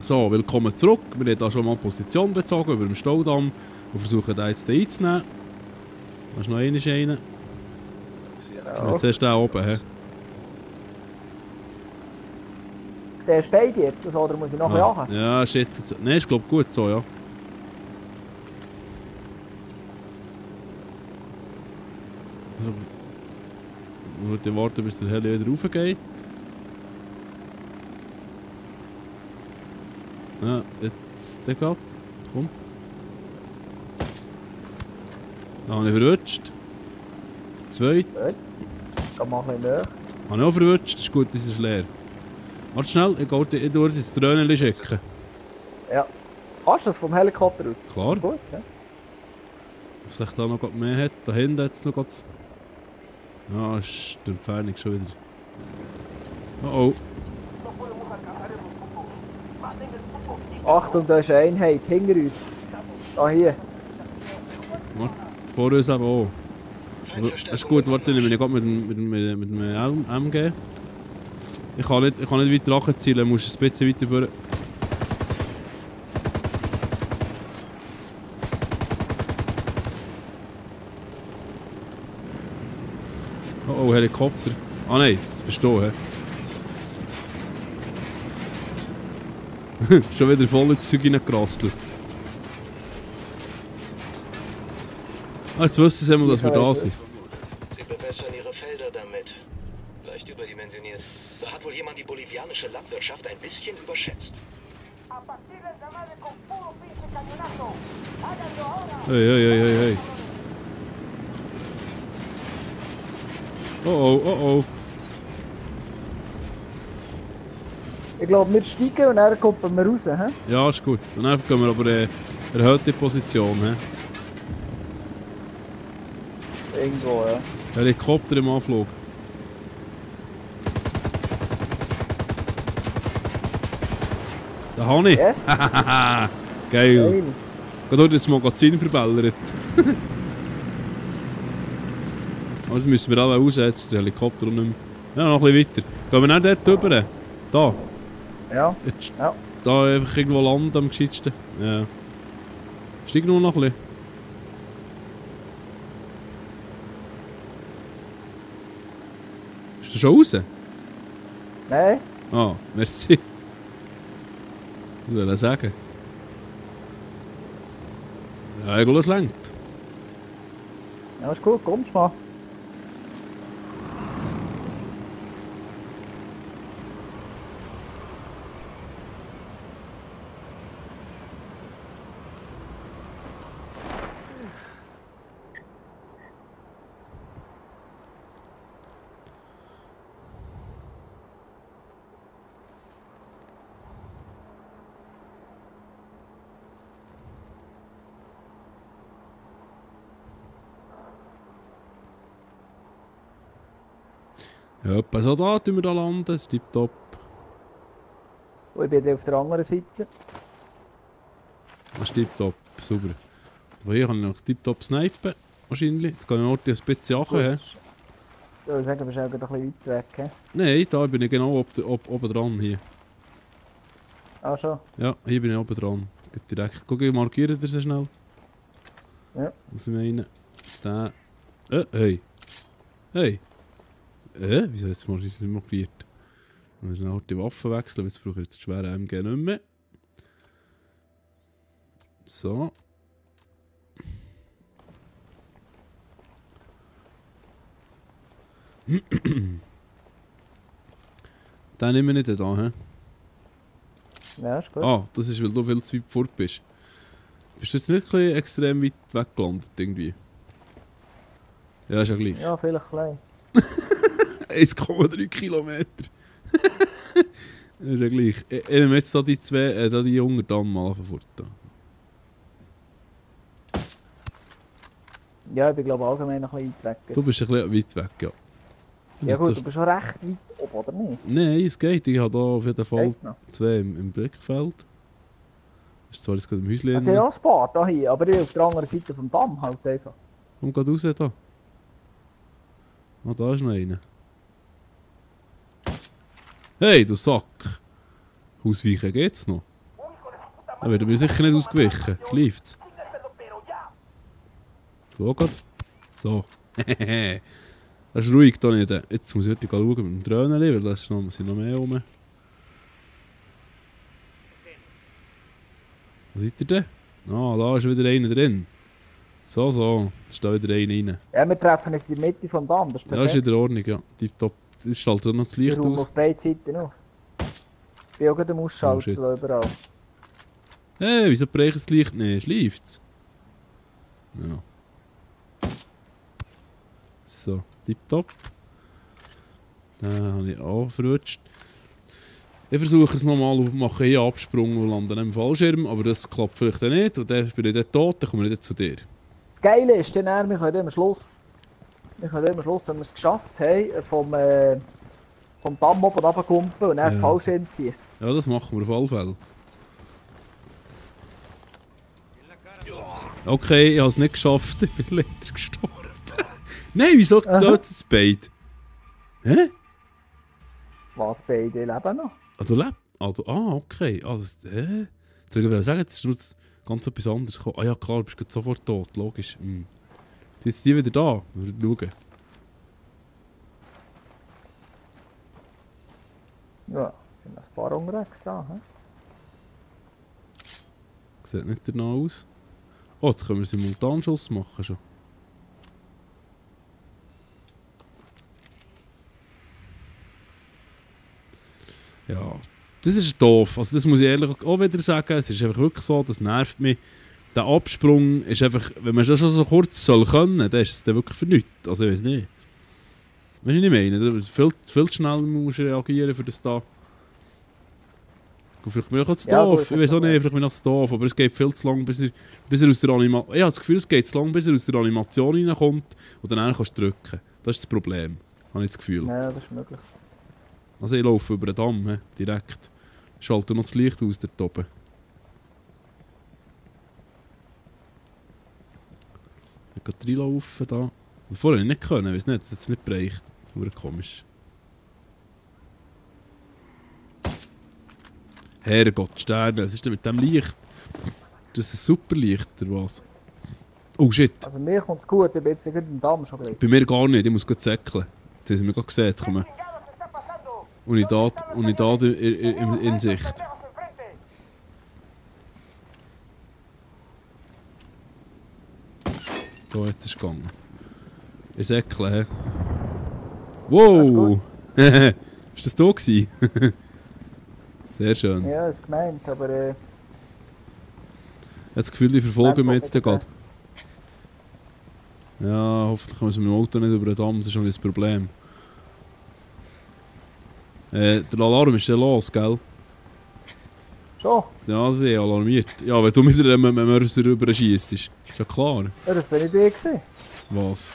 So, willkommen zurück. Wir haben hier schon mal Position bezogen über dem Staudamm und versuchen den jetzt einzunehmen. Da ist noch einer. Ja. Jetzt siehst du den oben. He? Siehst du beide jetzt oder muss ich noch jagen? Ja, shit. Nein, ist glaube gut so, ja. Also, ich würde warten, bis der Heli wieder raufgeht. Ja, jetzt der geht. Komm. Da habe ich verrutscht. Der zweite. Gut. Geh mal ein bisschen näher. Habe ich auch verrutscht. Das ist gut, das ist leer. Warte schnell, ich gehe dir das Tränchen schicken. Ja. Kannst du das vom Helikopter aus? Klar. Gut, ja. Ob sich da noch mehr hat. Da hinten jetzt noch ganz. Ja, ist die Entfernung schon wieder. Oh oh. Achtung, da ist eine Einheit hinter uns. Ah, hier. Warte, vor uns eben auch. Aber das ist gut, warte, ich gehe mit dem MG. Ich kann nicht weiter nachzielen, muss ein bisschen weiter führen. Oh oh, Helikopter. Ah nein, das bist du, hä? Schon wieder voll ins Zeug reingerasselt. Ah, jetzt wissen sie einmal, dass wir da sind. Sie verbessern ihre Felder damit. Leicht überdimensioniert. Da hat wohl jemand die bolivianische Landwirtschaft ein bisschen überschätzt. Hey, hey, hey, hey, hey. Oh oh, oh oh. Ich glaube, wir steigen und dann kommen wir raus. He? Ja, ist gut. Und dann gehen wir aber erhöhte Position. He? Irgendwo, ja. Helikopter im Anflug. Da habe ich. Yes. Geil. Geil. Gerade heute das Magazin verbellert. Also müssen wir alle aussetzen, der Helikopter und nicht mehr. Ja, noch ein bisschen weiter. Gehen wir nicht dort rüber? Da. Ja. Jetzt, Ja. da einfach irgendwo landen am gescheitsten. Ja. Steig nur noch ein bisschen. Bist du schon raus? Nein. Ah, merci. Was soll ich sagen? Ja, ich glaube, es reicht. Ja, ist gut, kommst mal. Ja, etwa so da tun wir da landen, das ist tipptopp. Und ich bin dann auf der anderen Seite. Das ist tipptopp, super. Aber hier kann ich noch tipptopp snipen, wahrscheinlich. Jetzt kann ich noch ein bisschen Achen haben. Ich würde sagen, du bist auch ein bisschen weit weg. He? Nein, da bin ich genau oben dran hier. Ah, schon. Ja, hier bin ich oben dran. Geht direkt. Guck, ich markiere dir so schnell. Ja. Was ich meine. Der. Hey. Hey. Wieso jetzt mal nicht markiert? Dann schnell die Waffe wechseln, jetzt brauche ich jetzt schwere MG nicht mehr. So. Den nehmen wir nicht da, hä? Ja, ist gut. Ah, das ist, weil du viel zu weit fort bist. Bist du jetzt nicht ein bisschen extrem weit weggelandet, irgendwie? Ja, ist ja gleich. Ja, vielleicht klein. 1,3 Kilometer. Das ist ja gleich. Ich nehme jetzt da die zwei, da die Jungen dann mal fort. Ja, ich bin glaube allgemein noch ein bisschen weit weg. Du bist ein bisschen weit weg, ja. Ja gut, du bist schon recht weit oben, oder nicht? Nein, es geht. Ich habe da auf jeden Fall Geht's noch? zwei im Blickfeld. Das ist zwar jetzt gerade im Häuschen. Also ja, ein paar da hier, aber ich bin auf der anderen Seite vom Damm halt einfach. Komm gerade raus da. Ah, da ist noch einer. Hey, du Sack! Ausweichen geht's noch? Da wird mir sicher nicht ausgewichen. Schläft's. So geht. So. Das ist ruhig da nicht. Jetzt muss ich heute schauen mit dem Dröneli, weil da sind noch mehr rum. Wo seid ihr denn? Ah, da ist wieder einer drin. So, so. Da ist da wieder einer rein. Ja, wir treffen uns in der Mitte vom Damm. Das ist Ja, ist in der Ordnung, ja. Tipptopp. Es schaltet noch das Licht aus. auf beiden Seiten noch. Ich bin auch gerade am Ausschalten überall. Hey, wieso brechen das Licht nicht? Schläft's? Ja. So, tipptopp. Den habe ich auch verrutscht. Ich versuche es nochmal und mache hier Absprung und lande im Fallschirm, aber das klappt vielleicht dann nicht und dann bin ich dann tot, dann komme ich nicht zu dir. Das Geile ist dann, wir können am Schluss, wenn wir es geschafft haben, vom Damm oben runterkumpeln und dann Fallschirm ziehen. Ja, das machen wir auf alle Fälle. Okay, ich habe es nicht geschafft, ich bin leider gestorben. Nein, wieso tötet es beide? Hä? Was, beide leben noch? Also lebt? Also, okay. Also, Jetzt würde ich sagen, jetzt ist ganz etwas anderes gekommen. Ah ja, klar, du bist gerade sofort tot, logisch. Jetzt sind die wieder da, wir schauen. Ja, sind ein paar unterwegs da. He? Sieht nicht danach aus. Oh, jetzt können wir Simultanschuss machen schon. Ja, das ist doof. Also das muss ich ehrlich auch wieder sagen. Es ist einfach wirklich so, das nervt mich. Der Absprung ist einfach, wenn man das schon so kurz soll können, dann ist es dann wirklich für nichts. Also ich weiß nicht. Weißt du, was ich meine? Viel schnell musst du reagieren für das da. Vielleicht bin ich auch zu doof. Ich weiß auch nicht, vielleicht bin ich auch zu doof. Aber es geht viel zu lang, bis er aus der Animation... Ich habe das Gefühl, es geht zu lang, bis er aus der Animation reinkommt und dann kannst du drücken. Das ist das Problem. Habe ich das Gefühl. Ja, das ist möglich. Also ich laufe über den Damm, direkt. Schalte noch das Licht aus dort oben. Ich kann reinlaufen da. Vorher nicht können, weiß nicht, das hat es nicht bereicht. Nur komisch. Herrgott, Sterne, was ist denn mit dem Licht? Das ist ein super Licht, oder was? Oh shit. Also mir kommt es gut, ich bin jetzt im Damm schon gleich. Bei mir gar nicht, ich muss gut säckeln. Jetzt haben sie mich gerade gesehen, jetzt kommen Unidad in Sicht. So, jetzt ist es gegangen. Ich säckle, hä? Wow! Ist das da gewesen? Sehr schön. Ja, ist gemeint, aber Ich habe das Gefühl, die verfolgen mich jetzt gerade. Ja, hoffentlich kommen sie mit dem Auto nicht über den Damm, das ist schon ein Problem. Der Alarm ist ja los, gell? schon? Ja, sie alarmiert. Ja, wenn du mit einem Mörser rüber schiessest. Ist ja klar. Ja, das bin ich bei gewesen. Was?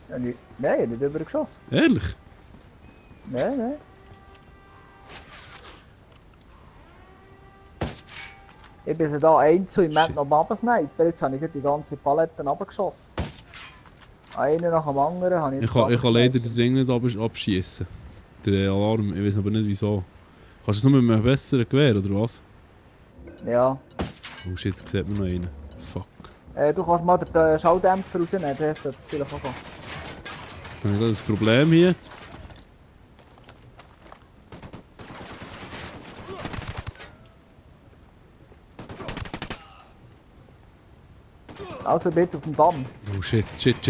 Ja, nein, nicht übergeschossen. Ehrlich? Nein, nein. Ich bin da einzeln im Moment noch am Absniper, jetzt habe ich die ganze Palette abgeschossen. Einen nach dem anderen habe ich Ich kann leider den Ding nicht abschießen. Den Alarm, ich weiß aber nicht wieso. Kannst du es nur mit einem besseren Gewehr, oder was? Ja. Oh shit, jetzt sieht man noch einen. Fuck. Du kannst mal den Schalldämpfer rausnehmen, der sollte es vielleicht auch gehen. Dann habe ich das Problem hier. Also ich bin jetzt auf dem Damm. Oh shit. Kannst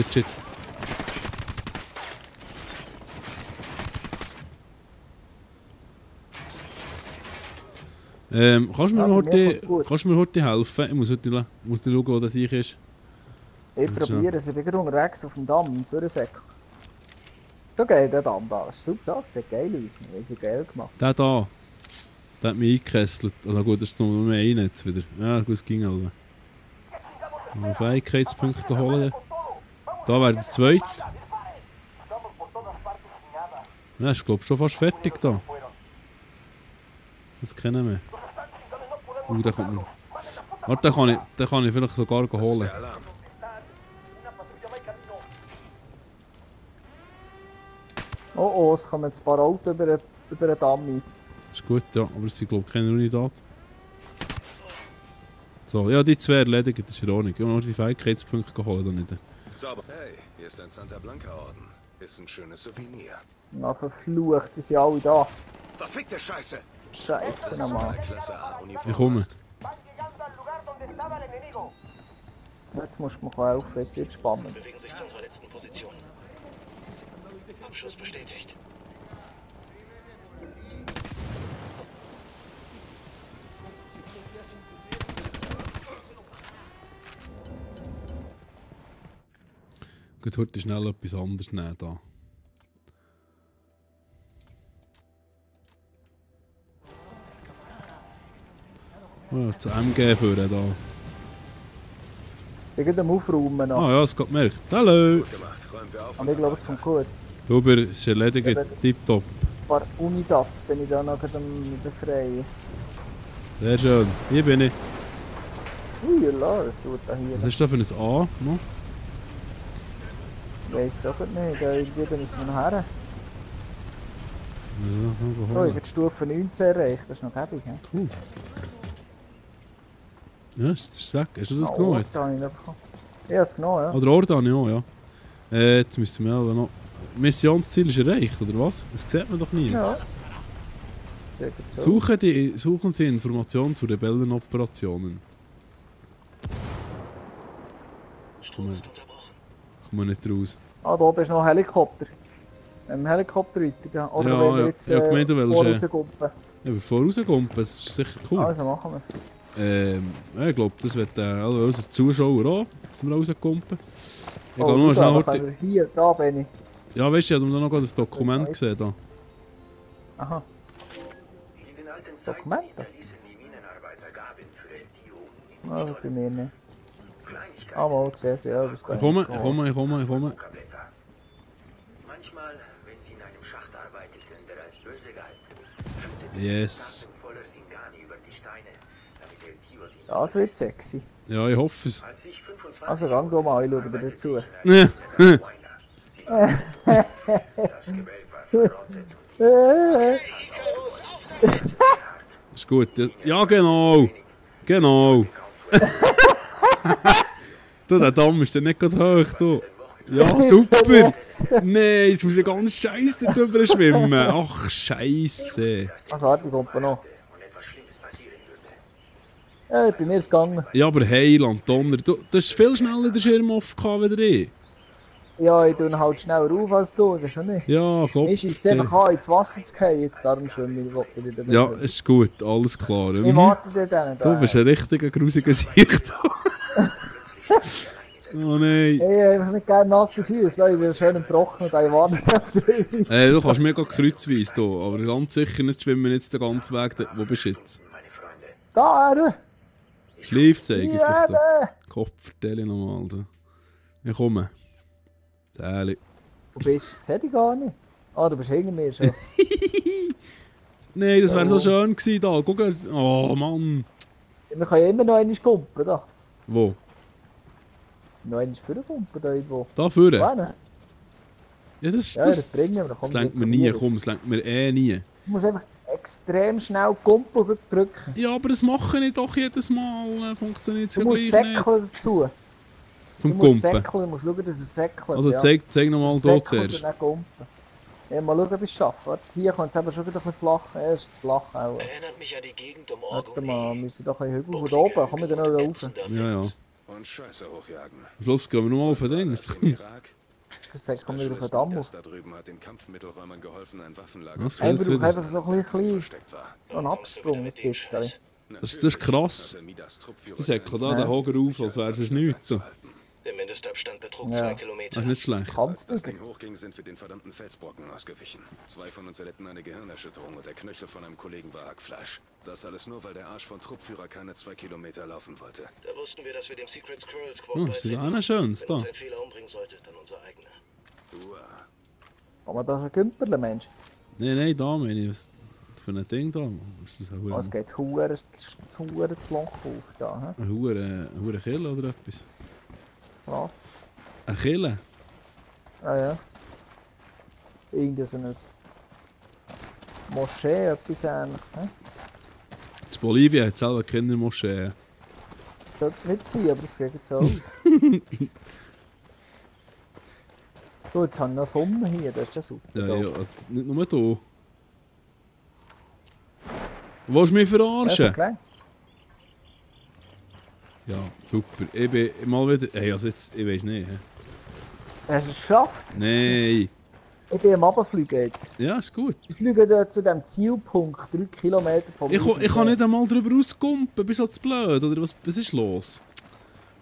du mir heute helfen? Ich muss heute schauen, wo das ich ist. Ich probiere es, ich bin gerade unterwegs auf dem Damm, Durchsäckel. Da geht der Damm da, das ist super, das sieht geil aus, das ist geil gemacht. Der da, der hat mich eingekesselt. Also gut, das ist nur mehr ein jetzt wieder. Ja, gut, es ging halt. Noch Fähigkeitspunkte holen. Da wäre der zweite. Ja, ist glaube ich schon fast fertig da. Das kennen wir. Der kommt noch. Warte, den kann ich vielleicht sogar holen. Oh, es kommen jetzt ein paar Autos über den Damm rein. Ist gut, ja, aber es sind glaube ich keine Unidad. So, ja, die zwei erledigt, das ist in Ordnung. Ich habe nur die Fähigkeitspunkte geholt, oder nicht? Sauber. Hey, hier ist ein Santa Blanca Orden. Ist ein schönes Souvenir. Na, verflucht, die sind alle da. Verfickte Scheiße! Scheiße nochmal. Klasse A-Uniform. Ich komme. Jetzt musst du mir helfen, jetzt wird spannend. Bewegen sich zu unserer letzten Position. Abschuss bestätigt. Gut, heute schnell etwas anderes nehmen da. Oh, das MG führen da. Ich gehe am Aufräumen noch. Ah ja, es geht gemerkt. Hallo! Gut gemacht. Räumen wir auf. Und ich glaube, es kommt gut. Huber, es ist erledigt. Tipptopp. Ein paar Unidats bin ich da noch am befreien. Sehr schön. Hier bin ich. Ui, la, das tut da hier. Was ist da für ein A? No? Ich weiss auch nicht, irgendwie müssen wir her. Ja, Oh, ich holen. habe die Stufe 19 erreicht, das ist noch gäbig. He? Cool. Ja, ist das weg? Hast du das Ah, genommen jetzt? Ort habe ich noch bekommen. Ich habe es genommen, ja. Ah, der Ordan, ja. Jetzt müssten wir aber noch... Missionsziel ist erreicht, oder was? Das sieht man doch nie. Ja. Sehr gut so. Suchen Sie Informationen zu Rebellenoperationen. Strom ist unterbrochen. Kommen wir nicht raus. Ah, da oben ist noch ein Helikopter. Ein Helikopter weitergehen. Oder Ja, wenn wir ja, jetzt ja, gemeint, du willst, vorausgumpen. Ja, bevor rauskommen, das ist sicher cool. Also machen wir. Ja, ich glaube, das wird alle unsere Zuschauer auch, dass wir rauskumpen. Ich gehe Oh, nur schnell da heute... können wir hier, da bin ich. Ja, weißt du, ich habe noch das Dokument gesehen. Da. Aha. Dokumente? Also bei mir nicht. Ah, mal gesehen, ja, das Ich komme. Manchmal, wenn sie in einem Schacht arbeiteten, der als böse galt, Yes. voller Singani über die Steine, damit El Tio sie Das wird sexy. Ja, ich hoffe es. als ich 25 Also gang da mal, ich schaue dir dazu. das Gewölbe war verrottet Ist gut. Ja, genau. Genau. Du, der Damm ist ja nicht gerade hoch. Du. Ja, super. Nein, jetzt muss ich ganz scheiße drüber schwimmen. Ach, scheiße. Also warte, kommt noch. Ja, bei mir ist es gegangen. Ja, aber Heiland, Donner. Du hast viel schneller den Schirm offen wieder ich. Ja, ich tue halt schneller auf als du, das ist ja nicht. Ja, Gott. Ich schieße einfach an, ins Wasser zu fallen, jetzt darum schwimme ich wieder. Ja, ist gut. Alles klar. Ich Mhm. warte dir dann. Du bist ein richtiger grusiger Sicht. Oh nein. Ich habe einfach nicht gerne nasse Füße, ich bin schön gebrochen und ich warte auf dich. Du kannst mega kreuzweise hier, aber ganz sicher nicht schwimmen jetzt den ganzen Weg. Wo bist du jetzt? Da, Schläft eigentlich da? ja, Kopf, vertelle nochmal. Da. Ich komme. Zähle. Wo bist du? Das hätte ich gar nicht. Ah, du bist hinter mir schon. Nein, das wäre so schön gewesen da. Guck, oh Mann. Wir können ja immer noch einmal kumpen, da. Wo? Noch einmal vorkumpen, da irgendwo. Da vorne? Vorne? Ja, das Ja, das bringen wir. das lenkt mir nie, komm, das lenkt mir nie. Du musst einfach extrem schnell kumpen und drücken. Ja, aber das mache ich doch jedes Mal. Funktioniert es Du ja musst gleich nicht. säckeln dazu. Zum Du musst Kumpen. säckeln, du musst schauen, dass es säckelt. Also ja. zeig nochmal hier Säckelt zuerst. und dann kumpen. Ja, mal schauen, ob ich es schaffe. Warte, hier kommt es eben schon wieder ein bisschen flach. Ja, ist es flach auch. Erinnert mich an die Gegend um Warte mal, Orgonie. müssen doch ein Hügel von oben. Komm wieder noch da rauf. Ja, ja. Und Scheiße hochjagen. Am Schluss gehen wir nochmal auf den Ding. Im Irak. Ich gesagt, komm wieder auf den Damm auf. Da drüben hat den Kampfmittelräumern geholfen, ein Waffenlager Was zu Ich sieht brauche jetzt wieder? einfach so ein bisschen versteckt war. einen Absprung, ein bisschen. Das ist krass. Die säckeln da den Hoger auf, als wäre es nichts. Der Mindestabstand betrug Ja. 2 Das Kilometer. ist nicht schlecht. Kannst du Als das das? Ding hochging, sind wir den verdammten Felsbrocken ausgewichen. 2 von uns erlitten eine Gehirnerschütterung und der Knöchel von einem Kollegen war Hackfleisch. Das alles nur, weil der Arsch von Truppführer keine 2 Kilometer laufen wollte. Da wussten wir, dass wir dem Secret Squirrel Squad Oh, ist das einer schönes Wenn da? uns ein Fehler umbringen sollte, dann unser eigener. Uah. Kann man da schon kümperle, Mensch? Nein, da meine ich. Was für ein Ding da? Ist das Oh, es geht Huren zu Loch auf da, hä? ein Hure Kille oder etwas? Krass. Ein Kille? Ah ja. Irgend so ein Moschee, etwas ähnliches, hä? In Bolivien hat es selber Kindermoscheen. sollte nicht sein, aber es geht jetzt auch. So, jetzt haben wir noch Sonne hier, das ist ja super. Ja, ja, nicht nur hier. Willst du mich verarschen? Ja, Ja, super. Ich bin mal wieder... Hey, also jetzt... Ich weiß nicht. He? hast du es geschafft? Nein. Ich bin am Abfliegen jetzt. Ja, ist gut. Ich fliege dort zu dem Zielpunkt, 3 Kilometer vom Ich kann nicht einmal drüber rauskumpen. Bist du so zu blöd? Oder was ist los?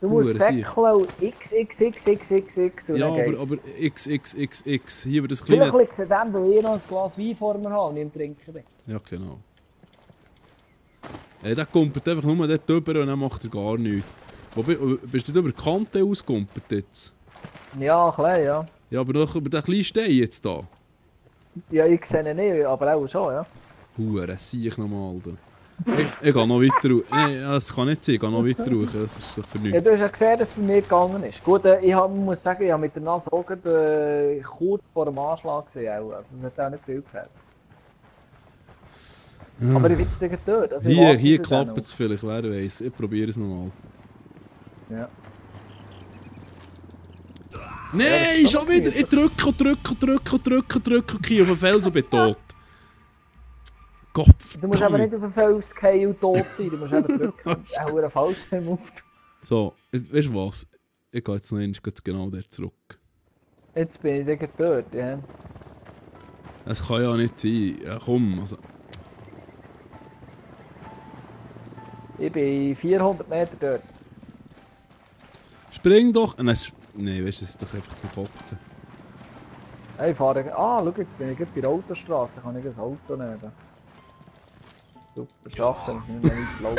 Du musst Hure sicher. säckeln und XXXXXX und Ja, dann geht's. aber XXXX. Hier wird das kleine... Vielleicht liegt es an dem, weil ich noch ein Glas Wein vor mir habe und ich im Trinken bin. Ja, genau. Der kumpelt einfach nur dort drüber und dann macht er gar nichts. Bist du über die Kante ausgekumpelt jetzt? Ja, klein, ja. Ja, aber doch über den kleinen Stein jetzt da. Ja, ich sehe ihn nicht, aber auch schon, ja. Hure, sieh ich nochmal, Alter. Ich gehe noch weiter raus. Nein, das kann nicht sein, ich gehe noch weiter raus. Das ist doch für Ja, nichts. du hast ja gesehen, dass es bei mir gegangen ist. Gut, muss sagen, ich habe mit der Nase auch gerade, kurz vor dem Anschlag gesehen. Auch. Also, das hat auch nicht viel gefällt. Aber ich bin jetzt dort. Also Hier klappt es vielleicht, wer weiß. Ich probiere es nochmal. Ja. Nein, das schon ist wieder! Ich drücke auf den Fels und bin tot. Kopf. Du musst aber nicht auf den Fels fallen und tot sein, du musst eben drücken. Auch einen Fallschirm auf. So, weißt du was? Ich gehe jetzt noch einmal genau dort zurück. Jetzt bin ich dann dort, ja. Das kann ja nicht sein. Ja, komm, also. Ich bin 400 Meter dort. Spring doch! Nein, weißt du, das ist doch einfach zum Kotzen. Ich fahre... Ah, schau, jetzt bin ich gerade bei der Autostraße, da kann ich ein Auto nehmen. Super, schaffen, ich bin noch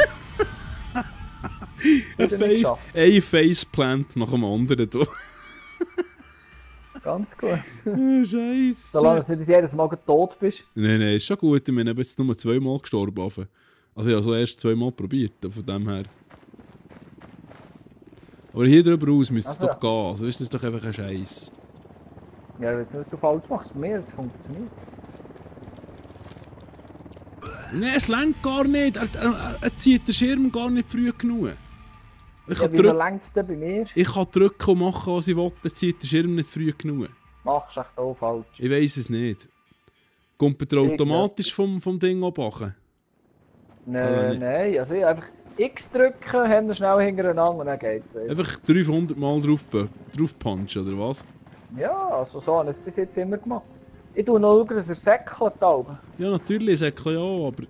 nicht laut. Ein Faceplant nach dem anderen. Du. Ganz gut. Scheiße. Solange du nicht jedes Mal tot bist. Nein, ist schon gut. Ich bin jetzt nur 2-mal gestorben. Also ich habe so erst 2-mal probiert, von dem her. Aber hier drüber raus müsste es doch gehen. Also ist das doch einfach ein Scheiß. Ja, ich weiß nicht, was du falsch machst. Bei mir, das funktioniert. Nein, es lenkt gar nicht. Er zieht den Schirm gar nicht früh genug. Wieso lenkt es denn bei mir? Ich kann drücken und machen, was ich will. Er zieht den Schirm nicht früh genug. Machst du echt auch falsch. Ich weiss es nicht. Kommt er automatisch vom Ding abmachen? Nein, also ich einfach X drücken, Hände schnell hintereinander und dann geht's. Einfach 300 Mal drauf punchen, oder was? Ja, also so habe ich es bis jetzt immer gemacht. Ich tue noch schauen, dass er säckelt da oben. Ja, natürlich, säckle ja, aber...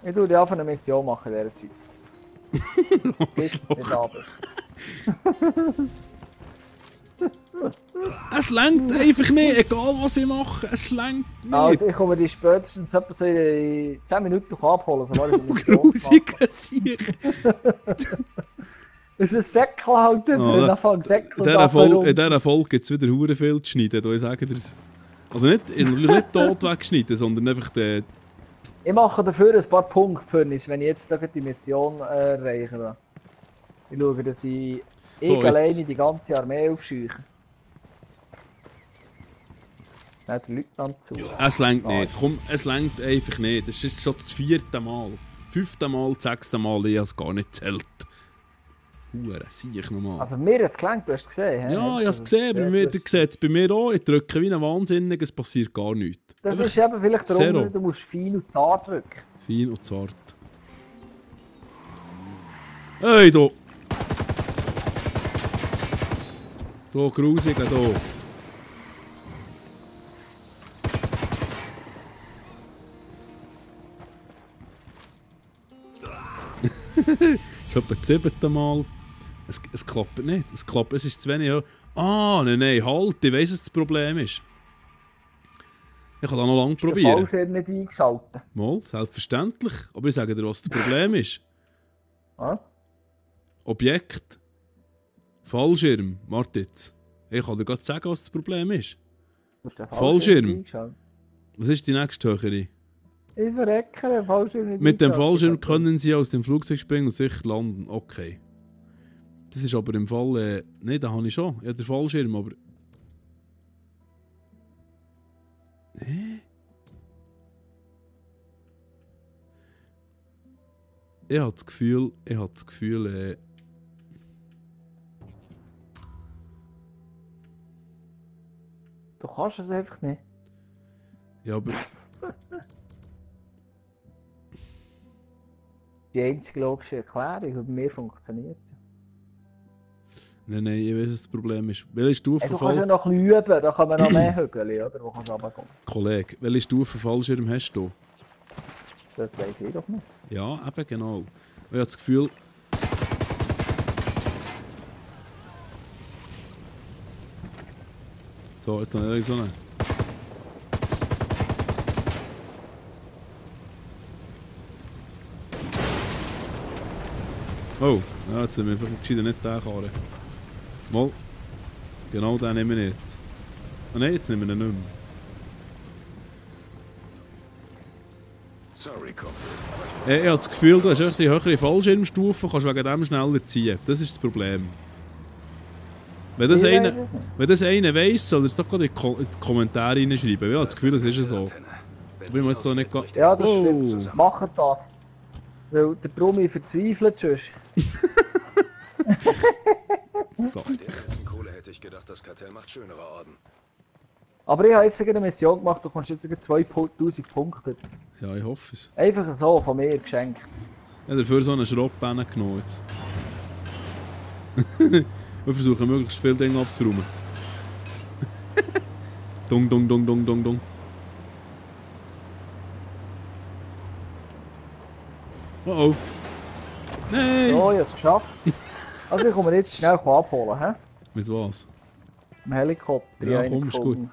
Ich tue dir einfach eine Mission machen in dieser Zeit. Bis nicht aber. Es lenkt einfach nicht, egal was ich mache, es lenkt nicht. Also ich komme die spätestens etwa so in 10 Minuten abholen. So Grusiger Sieg. Das ist ein Säckchen halt in dieser Folge gibt es wieder hure viel zu schneiden, da ich sage dir's. Also nicht tot wegschneiden, sondern einfach den... Ich mache dafür ein paar Punkte für uns, wenn ich jetzt die Mission erreiche. Ich schaue, dass ich alleine die ganze Armee aufscheuche. Nein, der Leutnant zu. Es lenkt nicht, komm, es lenkt einfach nicht. Das ist schon das 4. Mal. 5. Mal, 6. Mal, ich habe es gar nicht gezählt. Hure, sieh ich nochmal. Also mir hat es gelenkt, du hast es gesehen, he? Ja, ich habe es gesehen, aber ihr seht es bei mir auch. Ich drücke wie ein Wahnsinniger, es passiert gar nichts. Das einfach ist eben vielleicht Zero. darum, du musst fein und zart drücken. Fein und zart. Hey, da! Da, Grusiger, da. Schon etwa das 7. Mal. Es klappt nicht. Es ist zu wenig. Ah, nein, halt. Ich weiss, was das Problem ist. Ich kann das noch lange probieren. Der Fallschirm nicht eingeschaltet. Mal, selbstverständlich. Aber ich sage dir, was das Problem ist. Ah? Objekt. Fallschirm. Warte jetzt. Ich kann dir gerade sagen, was das Problem ist. Fallschirm. Was ist die nächste höhere? Ich verrecke den Fallschirm nicht. Mit dem Fallschirm können Sie aus dem Flugzeug springen und sicher landen. Okay. Das ist aber im Fall... Nein, da habe ich schon. Ja, den Fallschirm, aber... Ich habe das Gefühl, Du kannst es einfach nicht. ja, aber Die einzige logische Erklärung, und bei mir funktioniert es. nein, ich weiß, was das Problem ist. Welche Stufe Du kannst ja noch ein bisschen üben, da kann man noch mehr Hügel, oder? Wo kannst du runtergehen? Kollege, welche Stufe Fallschirm hast du? Das weiss ich doch nicht. Ja, eben genau. Und ich habe das Gefühl... So, jetzt habe ich so eine... Oh, ja, jetzt sind wir einfach gescheiter nicht den Karren. Mal, genau den nehmen wir jetzt. Ah nein, jetzt nehmen wir ihn nicht mehr. Sorry, Kopf. Ich habe das Gefühl, du hast echt die höhere Fallschirmstufe, kannst wegen dem schneller ziehen. Das ist das Problem. Wenn das, Ich einer, weiss es nicht. wenn das einer weiss, soll er es doch gerade in die Kommentare reinschreiben. Ich habe das Gefühl, das ist so. Aber ich muss es doch nicht... Ja, das Oh. stimmt. Macht das. Weil der Brummi verzweifelt sonst. So. Bei der ganzen Kohle hätte ich gedacht, das Kartell macht schönere Orden. Aber ich habe jetzt eine Mission gemacht, du kommst jetzt sogar 2000 Punkte. Ja, ich hoffe es. Einfach so, von mir geschenkt. Ich habe dafür so einen Schrottbänder genommen jetzt. Wir versuchen möglichst viele Dinge abzuräumen. Dung, dung, dung, dung, dung, dung. Oh oh. Nein! So, ich habe es geschafft. Also ich komme jetzt schnell abholen, hä? Mit was? Im Helikopter. Ja, ich habe komm, einen ist gut. gefunden.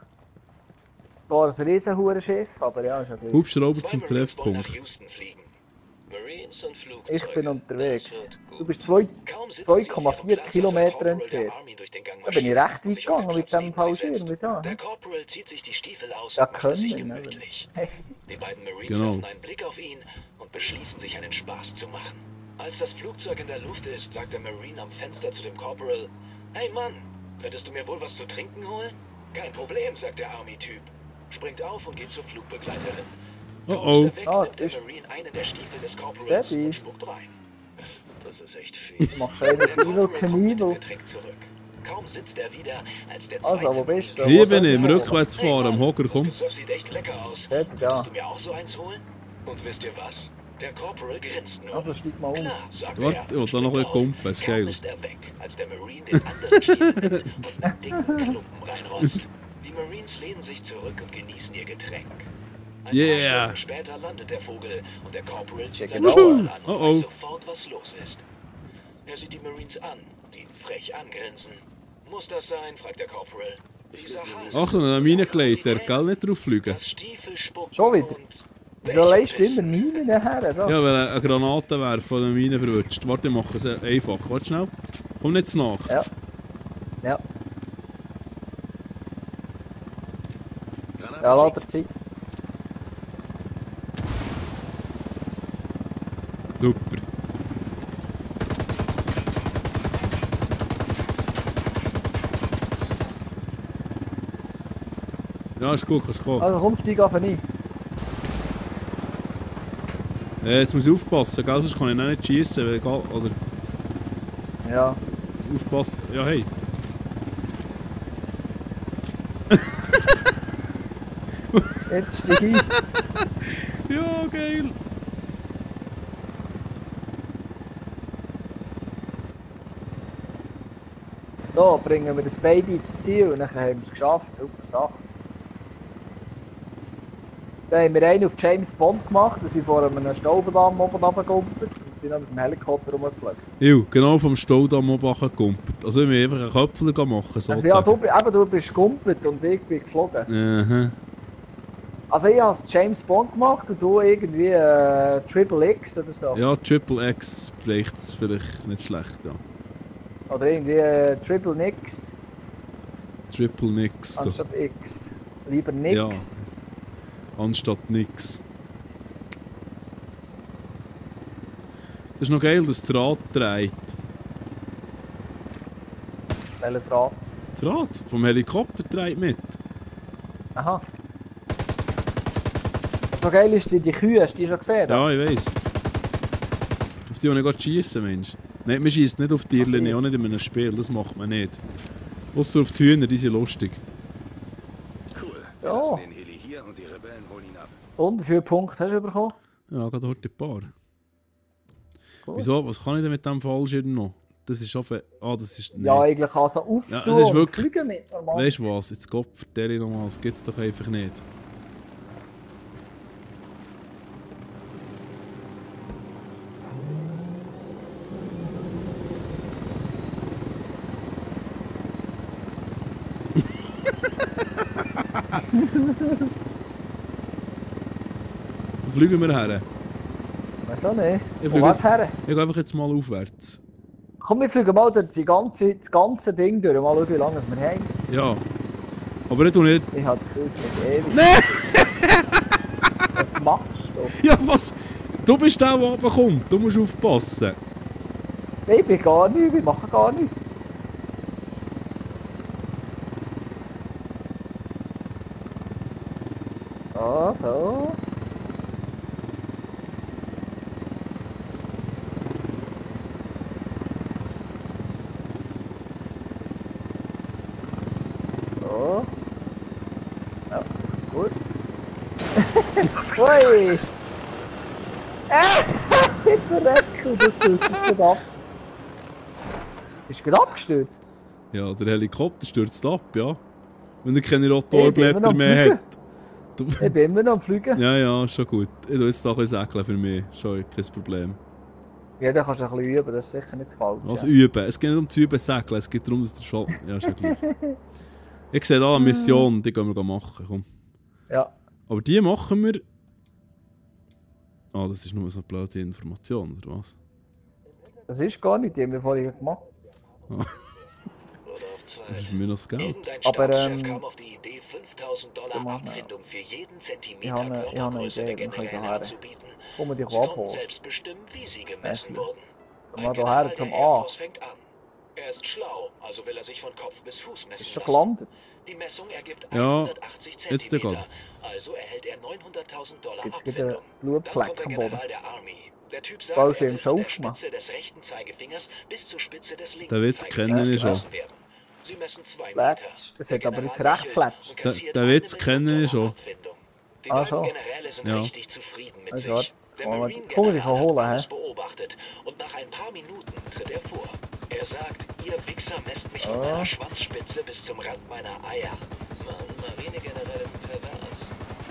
War ein Riesenhurenschiff, aber ja, ist ja gleich. Hubschrauber Zwei zum Marines wollen nach Treffpunkt. Houston fliegen. Marines und Flugzeuge. Ich bin unterwegs. Das wird gut. Du bist Kaum sitzen sie auf ihrem 2,4 Platz, als Kilometer der Corporal der entfernt. Army durch den Gang Da bin ich marschiert recht und weit sich auf den gegangen mit Platz dem neben sie Fallschirm setzt. mit da. Der Corporal zieht sich die Stiefel aus Ja, und macht es sich können, ne? gemütlich. Hey. Die beiden Marines Genau. werfen einen Blick auf ihn und beschließen, sich einen Spaß zu machen. Als das Flugzeug in der Luft ist, sagt der Marine am Fenster zu dem Corporal: Hey Mann, könntest du mir wohl was zu trinken holen? Kein Problem, sagt der Army-Typ. Springt auf und geht zur Flugbegleiterin. Oh Kaum oh. ist er weg, Ah, nimmt der ist- Marine einen der Stiefel des Corporals Daddy. und spuckt rein. Das ist echt fies. Machst du einen Der Evil Corporal kommt mit dem Knievel? Getränk zurück. Kaum sitzt er wieder, als der Also, zweite wo bist du? Marine- Hier bin ich, soll im ich Rückwärtsfahren, am Hocker, komm. Das Gesöff sieht echt lecker aus. Dort, da. Könntest du mir auch so eins holen? Und wisst ihr was? Der Corporal grinst nur. Also steig mal um. Klar, sagt Warte, er. ich will da noch ein springt bisschen auf. kumpen, ist Kaum geil. ist er weg, als der Marine den anderen Stiefel nimmt und einen dicken Klumpen reinrotzt. Die Marines lehnen sich zurück und genießen ihr Getränk. Ein Yeah. paar Stunden später landet der Vogel und der Corporal zieht Ja, sein genau. Schnurrbart an und Oh, oh. weiß sofort, was los ist. Er sieht die Marines an, die ihn frech angrinsen. Muss das sein? Fragt der Corporal. Dieser Hass. Ach, dann haben wir reingelegt, der kann nicht drauf fliegen. Das Stiefel spuckt Schon wieder? und- Wieso leist du immer Minen her? So. Ja, wenn er eine Granate werfen von den Minen verwünscht. Warte, ich mache es einfach. Warte schnell. Komm nicht zu nach. Ja. Ja, ja, lass dir Zeit. Super. Ja, ist gut, kannst kommen. Also komm, steig auf ein. Jetzt muss ich aufpassen, gell? Sonst kann ich noch nicht schiessen. Oder Ja. aufpassen. Ja, hey. Jetzt steig ein. Ja, geil. So, bringen wir das Baby ins Ziel und dann haben wir es geschafft. Super Sache. Dann haben wir einen auf James Bond gemacht, da sind vor einem Staubendamm oben runtergekumpelt und sind dann mit dem Helikopter rumgeflogen. Genau vom Staudamm oben gekumpelt. Also ich will einfach einen Köpfler machen, Also ja, sozusagen. du bist gekumpelt und ich bin geflogen. Aha. Also ich habe James Bond gemacht und du irgendwie Triple X oder so. Ja, Triple X bricht es vielleicht nicht schlecht, ja. Oder irgendwie Triple Nix Triple nix. Da. anstatt X. Lieber Nix. Ja. Anstatt nix. Das ist noch geil, dass das Rad dreht. Welches Rad? Das Rad vom Helikopter dreht mit. Aha. So geil ist die Kühe, hast du die schon gesehen? Ja, ich weiss. die nicht schiessen, Mensch. Nein, man schießt nicht auf Tierchen, auch nicht in einem Spiel, das macht man nicht. Außer auf die Hühner, die sind lustig. Cool. Wir Ja. lassen den Heli hier und die Rebellen holen ihn ab. Und wie viele Punkte hast du bekommen? Ja, gerade heute ein paar. Gut. Wieso? Was kann ich denn mit dem Fallschirm noch? Das ist schon das ist... Nee. Ja, eigentlich also auf Ja, es ist wirklich- fliegen mit normal. Weißt du was? Jetzt Gott vertelle ich nochmal, das gibt's doch einfach nicht. Wo fliegen wir her? Weiß auch nicht. Ich Wo fliege- was her? Ich gehe einfach jetzt mal aufwärts. Komm, wir fliegen mal durch das ganze Ding durch. Mal schauen, wie lange wir haben. Ja. Aber ich tu nicht... Ich habe das Gefühl, es geht ewig. Nein! Was machst du? Ja, was? Du bist der, der runterkommt. Du musst aufpassen. Ich bin gar nicht, wir machen gar nichts. So. So. Ja, das ist gut. Ui! Jetzt verrecken, das stürzt gerade ab. Bist du gerade abgestürzt? Ja, der Helikopter stürzt ab, ja. Wenn er keine Ich bin Rotorblätter immer noch mehr fliegen. hat. Du, Ich bin immer noch am Fliegen. ja, ja, ist schon gut. Ich tue jetzt doch ein säckeln für mich. Schon kein Problem. Ja, dann kannst du ein bisschen üben, das ist sicher nicht falsch. Was ja. üben? Es geht nicht um zu üben, säckeln. Es geht darum, dass der Schall... Ja, ist ja gleich. Ich sehe da eine Mission, die können wir machen. Komm. Ja. Aber die machen wir... Ah, das ist nur so eine blöde Information, oder was? Das ist gar nicht, die haben wir vorhin gemacht. Oder auf Das ist Zeit. mir noch das Geld. Irgendein Aber, Stabschef kam auf die Idee, $5.000 machen wir. Abfindung für jeden Ich Zentimeter habe eine Körpergröße der Idee, wir können Generäle daher. anzubieten. Komm mal dich Sie konnten abholen. selbst bestimmen, wie sie gemessen Echt? wurden. Komm mal Ein daher General zum der A. Air Force fängt an. Er ist schlau, also will er sich von Kopf bis Fuß messen Ist schon lassen. gelandet. Die Messung ergibt Ja, 180 jetzt der Zentimeter, Gott. also erhält er $900.000 Jetzt geht Abfindung. der Blutfleck Dann kommt der am Boden. General der Army. Der Typ sagt, Baust du er ihm will schon von der aufgemacht? Spitze des rechten Zeigefingers bis zur Spitze des linken Der Witz kennen ich schon. gemessen werden. Sie messen 2 Fletsch, Meter. das Der hat aber General nicht recht lächelt Fletsch. und kassiert Der Witz $1 kenne Million ich schon. Abfindung. Die Ah, beiden schon. Generäle sind Ja. richtig zufrieden mit Also, sich. Der aber Marine guck mal, ich General kann holen, hat hä? alles beobachtet und nach ein paar Minuten tritt er vor. Er sagt, ihr Wichser messt mich von meiner Schwanzspitze bis zum Rand meiner Eier. Mann, Marinegeneräle sind pervers.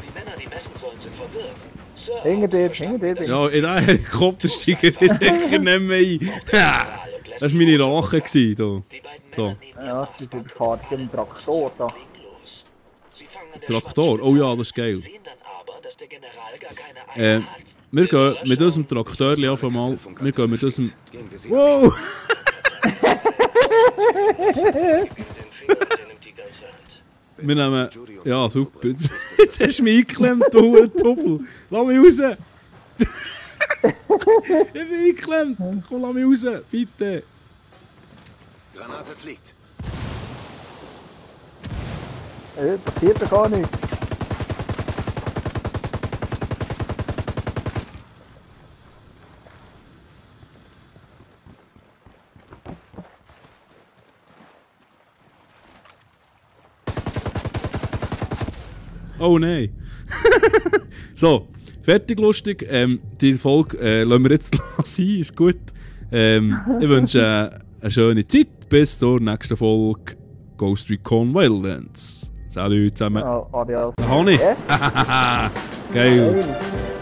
Die Männer, die messen sollen, sind verwirrt. Sir, Hinter haben Sie dir, verstanden, hinter dir dass bin Ja, in diesen Helikopter steige ich sicher nicht mehr ein. Ha! Das war meine Rache. Da. Die beiden So. Männer nehmen Ja, die überfahrt im Traktor da. los. Sie fangen an der Traktor? Oh ja, das ist geil. sehen dann aber, dass der General gar keine Eier hat. Wir gehen mit unserem Traktor auf einmal. Wir gehen mit unserem. Gehen wir sie Wow! Den Finger, der nimmt die ganze Hand. Wir nehmen. Ja, super. Jetzt hast du mich eingeklemmt, du Hurentuffel. Lass mich raus! Ich bin eingeklemmt! Komm, lass mich raus, bitte! Granate fliegt. Passiert doch gar nichts. Oh nein! So, fertig lustig. Die Folge lassen wir jetzt sein, ist gut. Ich wünsche eine schöne Zeit. Bis zur nächsten Folge Ghost Recon Wildlands. Salut zusammen. Ja, adios. Honey! Yes. Geil! Geil.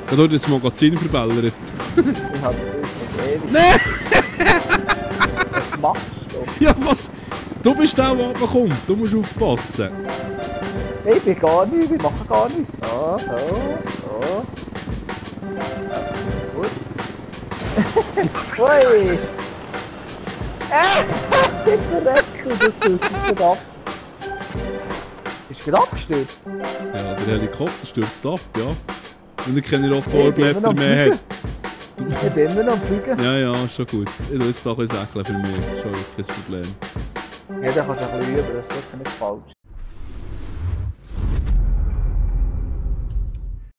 Da wird jetzt das Magazin verbellert. Ich hab das ewig. Nein! Was machst du? Ja, was? Du bist der, der runterkommt. Du musst aufpassen. Ich bin gar nicht, wir machen gar nichts. So, so. Ja, gut. Ui! Ich verrecken, das stürzt gerade ab. Ist gerade abgestürzt? Ja, der Helikopter stürzt ab, ja. Wenn er keine Rotorblätter mehr hat. Ich bin immer noch am Fliegen. Ja, ja, ist schon gut. Ich tue jetzt doch ein Säckchen für mich. Schon kein Problem. Ja, dann kannst du ein bisschen üben, das ist sicher nicht falsch.